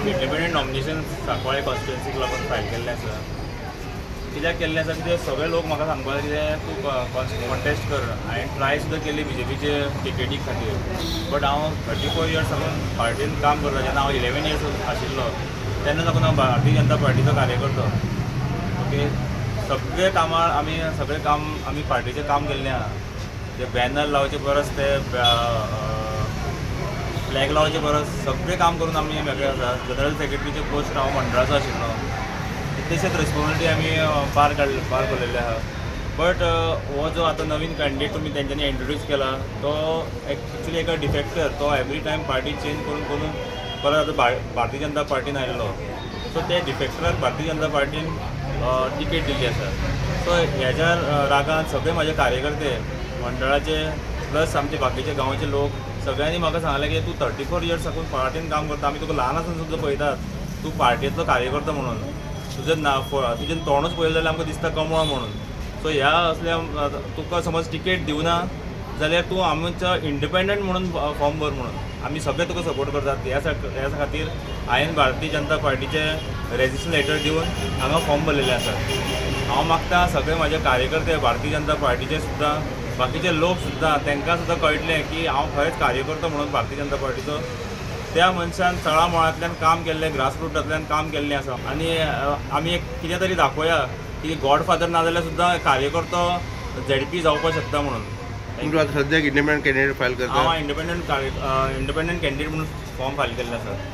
Independent nomination Sancoale कॉन्स्टिट्युएन्सीक लागून file केल्लें आसा. कित्याक केल्लें आसा, कित्याक सगळे लोक म्हाका सांगपाक लागले कितें तूं कॉन्टेस्ट कर. हांवें ट्राय सुद्दां केली बीजेपीचे टिकेटी खातीर, बट हांव 34 इयर्स साकून पार्टीन काम करता. जेन्ना हांव 11 इयर्स आशिल्लो तेन्ना साकून हांव भारतीय जनता पार्टीचो कार्यकर्तो. ओके, सगळे कामां आमी, सगळें काम आमी पार्टीचें काम केल्लें आहा. ते बॅनर लावचे परस, ते फ्लॅग लावचे परस सगळें काम करून आमी मेकळे आसा. जनरल सेक्रेटरीचे पोस्ट हांव मंडळाचो आशिल्लो. कितलेशेच रेस्पॉन्सिबिलिटी आमी पार काडले, पार पडलेले आहा. बट हो जो आतां नवीन कॅन्डिडेट तुमी तेंच्यांनी इंट्रोड्यूस केला, तो एक्चुली एका डिफेक्टर. तो एवरी टायम पार्टी चेंज करून करून परत आतां भारतीय जनता पार्टीन आयिल्लो. सो ते डिफेक्टराक भारतीय जनता पार्टीन टिकेट दिल्ली आसा. सो हेज्या रागान सगळे म्हाजे कार्यकर्ते मंडळाचे, प्लस आमचे बाकीचे गांवचे लोक, सगळ्यांनी म्हाका सांगलें की तूं 34 इयर्स साकून पार्टीन काम करता, आमी तुका ल्हान आसून सुद्दां पळयतात, तूं पार्टेंतलो कार्यकर्तो म्हणून. तुजें ना, तुजें तोंडूच पळयलें जाल्यार आमकां दिसता कमळ म्हणून. सो ह्या असल्या तुका समज टिकेट दिवना जाल्यार तूं आमचो इंडिपेंडंट म्हणून फॉर्म भर म्हणून, आमी सगळे तुका सपोर्ट करतात. ह्या खातीर हांवें भारतीय जनता पार्टीचे रेजिस्ट्रेशन लेटर दिवन हांगा फॉर्म भरलेले आसा. हांव मागता, सगळे म्हाजे कार्यकर्ते भारतीय जनता पार्टीचे सुद्दां, बाकीचे लोक सुद्दां, तांकां सुद्दां कळटलें की हांव खरेंच कार्यकर्तो म्हणून भारतीय जनता पार्टीचो. त्या मनशान तळामुळांतल्यान काम केल्लें, ग्रासरुटांतल्यान काम केल्लें आसा आनी आमी एक कितें तरी दाखोवया की गॉडफादर ना जाल्यार सुद्दां कार्यकर्तो झेडपी जावपाक शकता म्हणून. तुमकां आतां सद्याक इंडिपेंडंट कॅन्डिडेट फायल करता? हांव इंडिपेंडंट कॅन्डिडेट म्हणून फॉर्म फायल केल्लें आसा.